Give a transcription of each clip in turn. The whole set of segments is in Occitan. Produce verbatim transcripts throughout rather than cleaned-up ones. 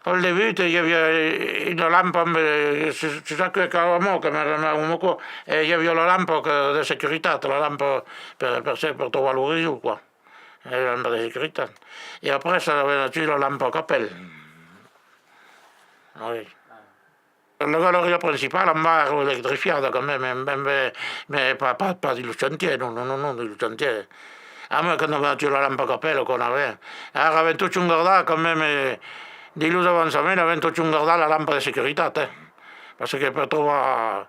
Al debut, i aviá una lampa amb, eh, sus, sus aquò, que, amont, que me, me, me, me, eh, i aviá la lampa que, de securitat, la lampa per, per, se, per trobar lo grisó, quoi. Eh, la lampa de securitat. E après, avèm agut la lampa capèl. Oui. La galariá principala, en bas, èra electrifiada, quand même, mès, mès, mès pas, pas, pas dins lo chantièr, non, non, non, non, dins lo chantièr. Ah, mès quand avèm agut la lampa capèl, quand avèm, ara avèm totjorn gardat, quand même, eh, dins los avançaments, avèm totjorn gardat la lampa de securitat, eh. Parce que per trobar,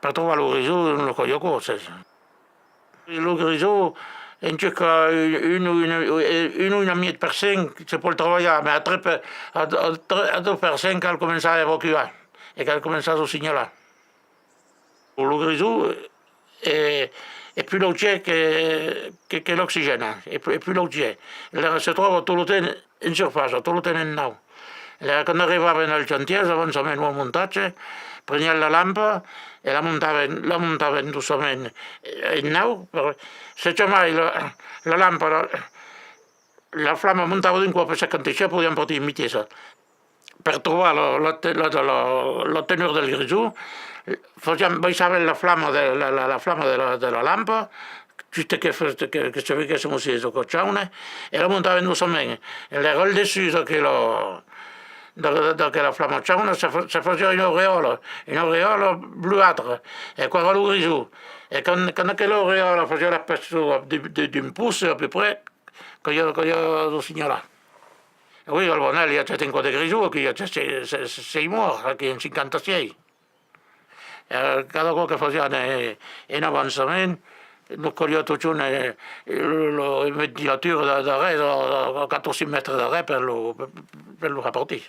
per trobar lo grisó, non lo caliá aquò, se. Lo grisó, en circa un, un, un, un, un e mièg per cent se pòt trabalhar, mès a tres per, a, a, a dos per cent cal començar a evacuar e cal començar a lo signalar. Lo grisó es, es pus leugièr que, que, que l'oxigène, es pus, es pus leugièr. Alèra se tròba tot lo temps en surfaça, tot lo temps en naut. Alèra, quand arribàvem al chantièr, avançament o al montatge, preniam la lampa e la montàvem, la montàvem doçament en naut. Per, se jamai la, la lampa, la, la flama montava d'un còp e s'escanteissiá, podiam partir en vitessa. Per trobar la, la, te-, la, la, la, la tenor del grisó, fasiam, baissàvem la flama de la, la, la flama de la, de la lampa, juste que fes-, que, que se vegèsse se èra aquò jaune, e la montàvem doçament. E alèra al dessús d'aquela, de, de, d'aquela flama jauna se fa-, se fasiá una aureòla, una aureòla bluatra, e aquò èra lo grisó. E quand, quand aquela aureòla fasiá l'espessor de, de, d'un pouce, à peu près, caliá, caliá lo signalar. E oui, al Bonèl i a un còp de grisó, aquí i a se-, se-, se-, sièis mòrts, aquí en cinquanta-sièis. E cada còp que fasiam, eh, un avançament, nos caliá totjorn, eh, lo, lo, un ventilator da-, darrèr, a, a quatre o cinc mètres darrèr per lo, per lo repartir.